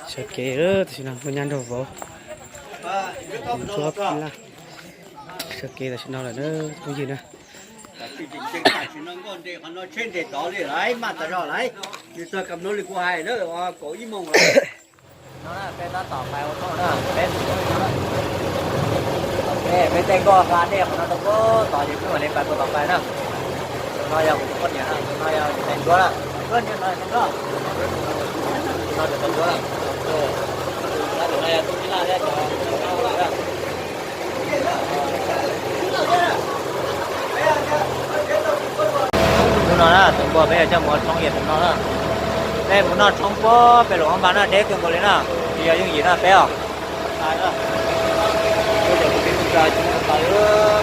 Sawv kev tam sim no kuj nyab nraug vauv, sawv kev tam sim no lawm na phooj ywg na. Peb tab tom pais ua tshoob na, peb, peb tej nkoj hla dej qhov no rau puag tod ces peb mam li pais puag tom pais na. Tus no yog kuv tus poj niam na, tus no yog tus tais ncuab na. Tus no yog tus tais ncuab na. Hnub no na tus npua peb yuav coj mus ua tshoob yog tus no na. Peb mus noj tshoob puag pem Luam Phab Npas na, deb kawg nkaus li na, tsis yog yooj yim na peb os. Peb cov kwv tij neej tsa tsis tau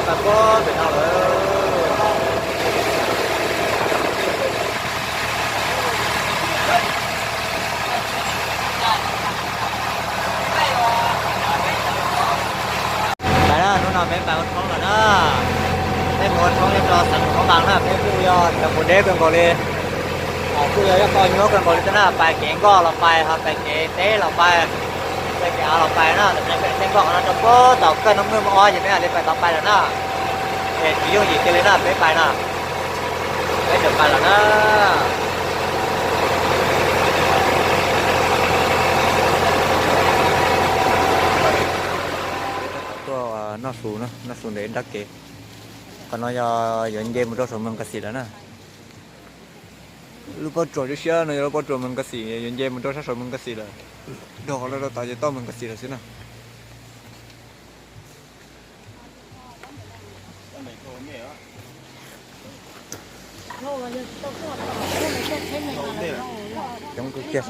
pais puag pem no lawm. Pais na, hnub no peb pais ua tshoob lawm na. Peb mus ua tshoob nyob rau xeev Luam Phab Npas na, peb kuj yog cov mus deb kawg nkaus li. Kuj yog ib qho nyuaj kawg nkaus li thiab na, pais kev nkoj los pais, ho pais kev teb los pais, pais kev av los pais na. Tam sim no peb tej nkoj qhov no rau puag tom kawg, hnub muaj ob ces peb mam li pais tod pais lawm na. Es tsis yooj yim kiag li na, peb pais na. Peb tseem pais lawm na. Tuaj noj su, noj su ntawm nrab kev. Qhov no yog yuav nce mus rau saum Mees Kas Xim lawm na. Lub pob tsuas siab siab no yog lub pob tsuas Mees Kas Xim, yuav nce mus rau sab saum Mees Kas Xim lawm. Dhau qhov no rau tod ces tau Mees Kas Xim lawm xwb na. Coob kawg kiag.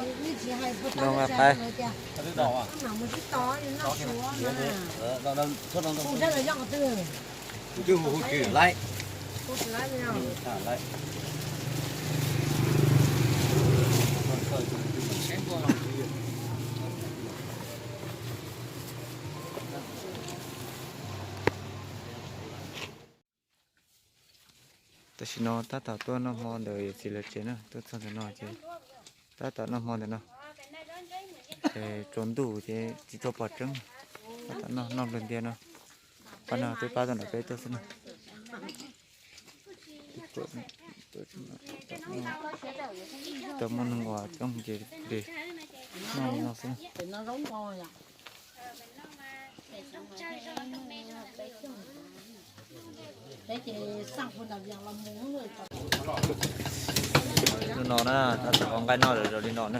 Noo qaib. Tam sim no tab tom tuaj noj hmo ntawm yawm txiv lawv tsev na, tuaj txog ntawm no ces tab tom noj hmo ntawm no. Tsaus ntuj ces tsis tshua pom tseeb, tab tom noj noj nplawg ntiag no. Pab no twb pab tau nram peb tuaj xwb na. Tau muaj neeg uas coob ces noj li no xwb na. Hnub no na, tab tom ua nqaij noj zaum li no na.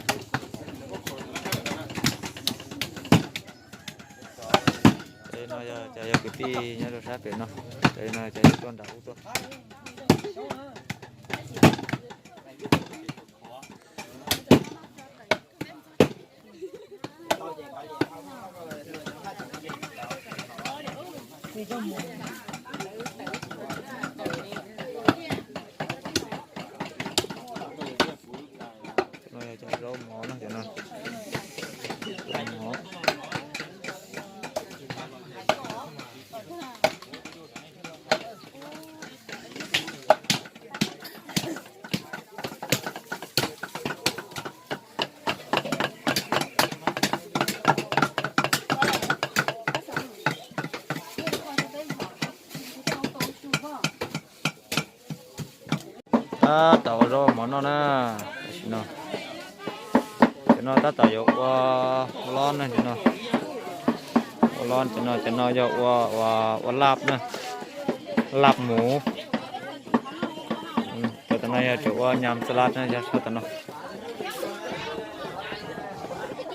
Cov no yog cov yog kwv tij nyob rau sab pem no. Cov no cov yog tuaj nram ub tuaj. Cov no yog cov zaub mov na, cov no zaub mov. Tab tom ua zaub mov noj na. Tam sim no, cov no tab tom yuav ua lob na, cov no ua lob, cov no, cov no yog ua, ua, ua laj na, laj mus. Cov tam no yog cov ua nyam xas las na, yog sab tam no.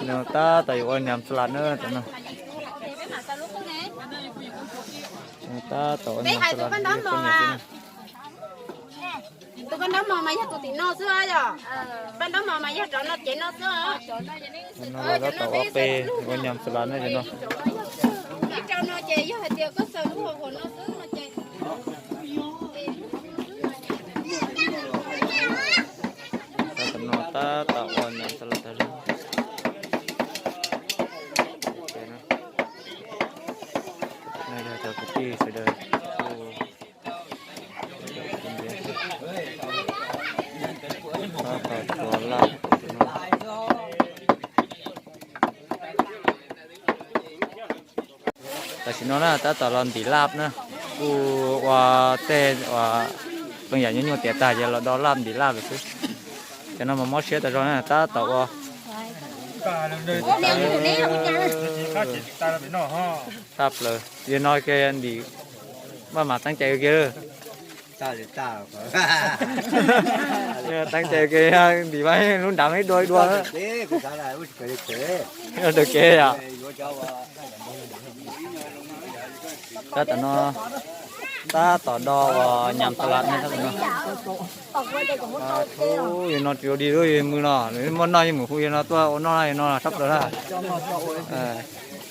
No tab tom yuav ua nyam xas las na, tam no. Tab tom ua nyam xas las. Tus koj ntaub mos mas yog tus tim no xwb os yom? Koj ntaub mos mas yog rov no cev no xwb os. No tab tom ua pe ua nyam xas las na, cov no. Ib rau no ces yog hais tias koj xaws lub hauv no xwb no ces. Tam no tab tom ua nyam xas las tag zog. No yog cov kwv tij sawv daws. Tab tom No na tab tom los ntim laj na, kuj ua tej uas pheej yam nyuaj nyuaj tiav tag ces los do laj ntim laj lawm xwb. Cov no mas mob siab tas zog na tab tom ua. Tshaj plaws, yog no ke ntim maj mam teeb cai kiag. Teeb cai ke ntim mas lub nrad ib dua ib dua na. Raws kev yom. Tab tom no, tab tom do uas nyam tas las ne tab tom no. Yog no tsis ua dig lub yog mws no, nws muaj noj yeej mus hu yog no tuaj ua noj na, yog no sab plaws na.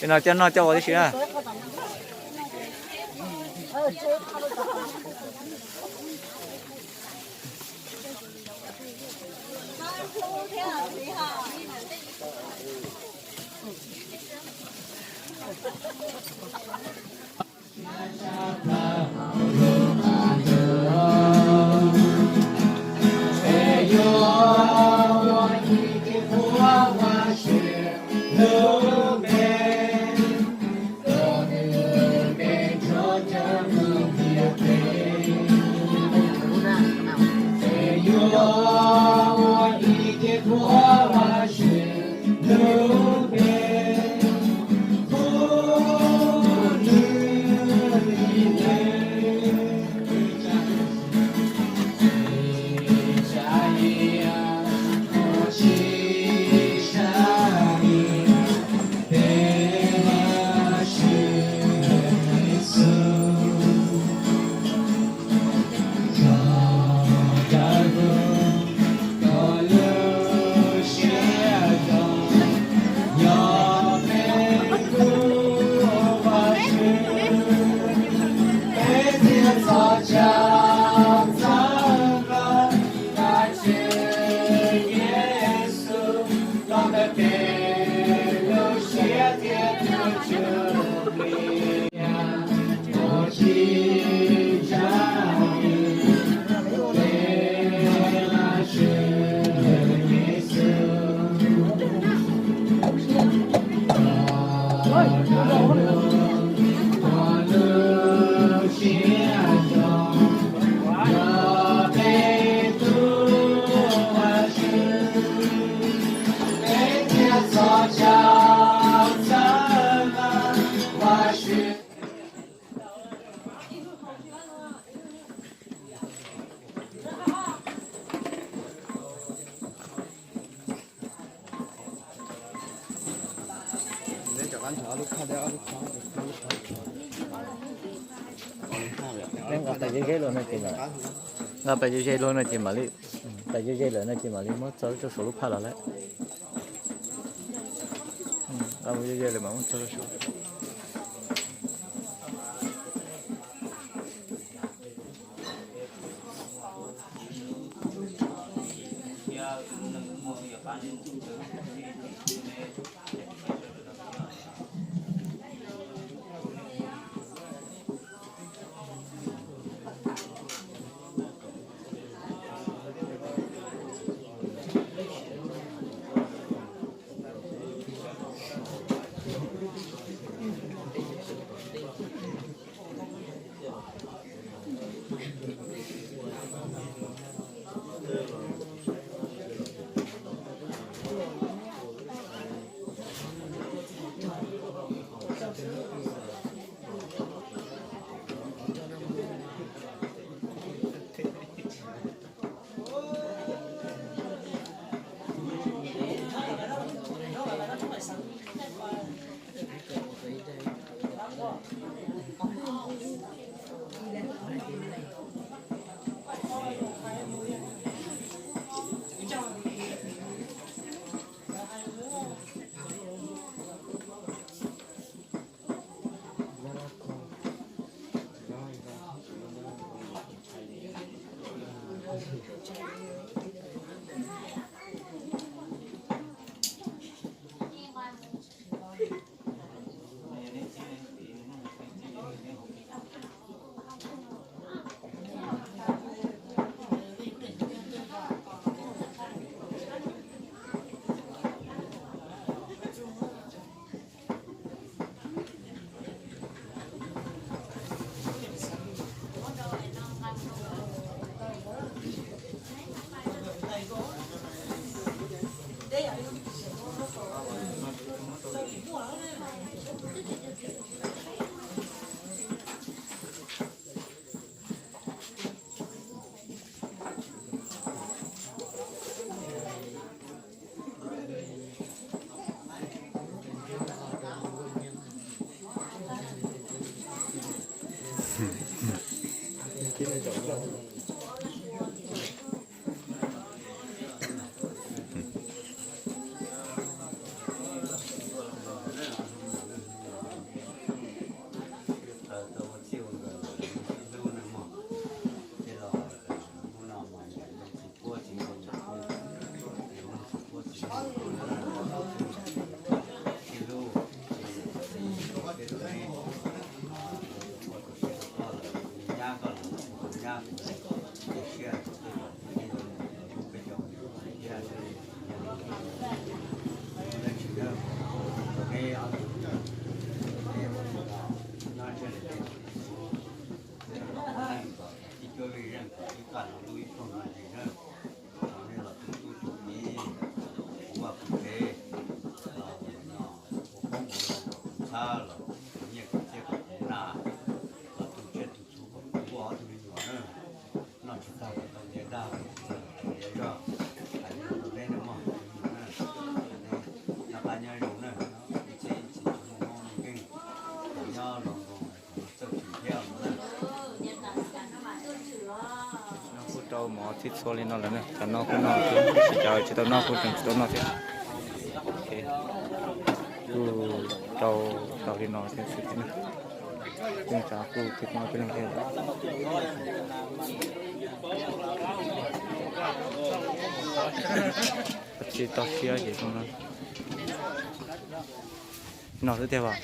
Yog no coj noj coj ua tib si na. Nqa pais ze ze luag no ces mam li, nqa pais ze ze luag no ces mam li, pais ze ze lawm no ces mam li muab tso rau saum lub phaj los lawm. Nqa mus ze ze lawm mam muab tso rau saum. Ib cuab vij zeej kom ib kaj no lub ib pluag no li na, nej los tu tub tu kiv, kuv vaj kuv tsev, los no ua koob ua loo kom kuv txhab, los nyiaj kom txiaj kom kuv na, los tu tsiaj tu txhu kom kuv ua ob tug me nyuam na, noj tsis tag kom tau ntiav dag, ntiav zog, hais li no rau neb na mog, neb noj qab nyob zoo na, ib txhiab ib txhis tsis muaj mob muaj nkeeg, kom nyob zoo zoo, kom txawj txwm thiab no na. Noj kuj rau mov txhij txhua li no lawm na, cov noj kuj noj thiab, tsis cov tsis tau noj kuj tseem tsis tau noj thiab. Ok, kuj rau tau li no thiab xwb thiab na. Yeej tsav kuj khwv noj tib leeg thiab. Tsis tau siab ces zoo no. Noj xwb tiag as.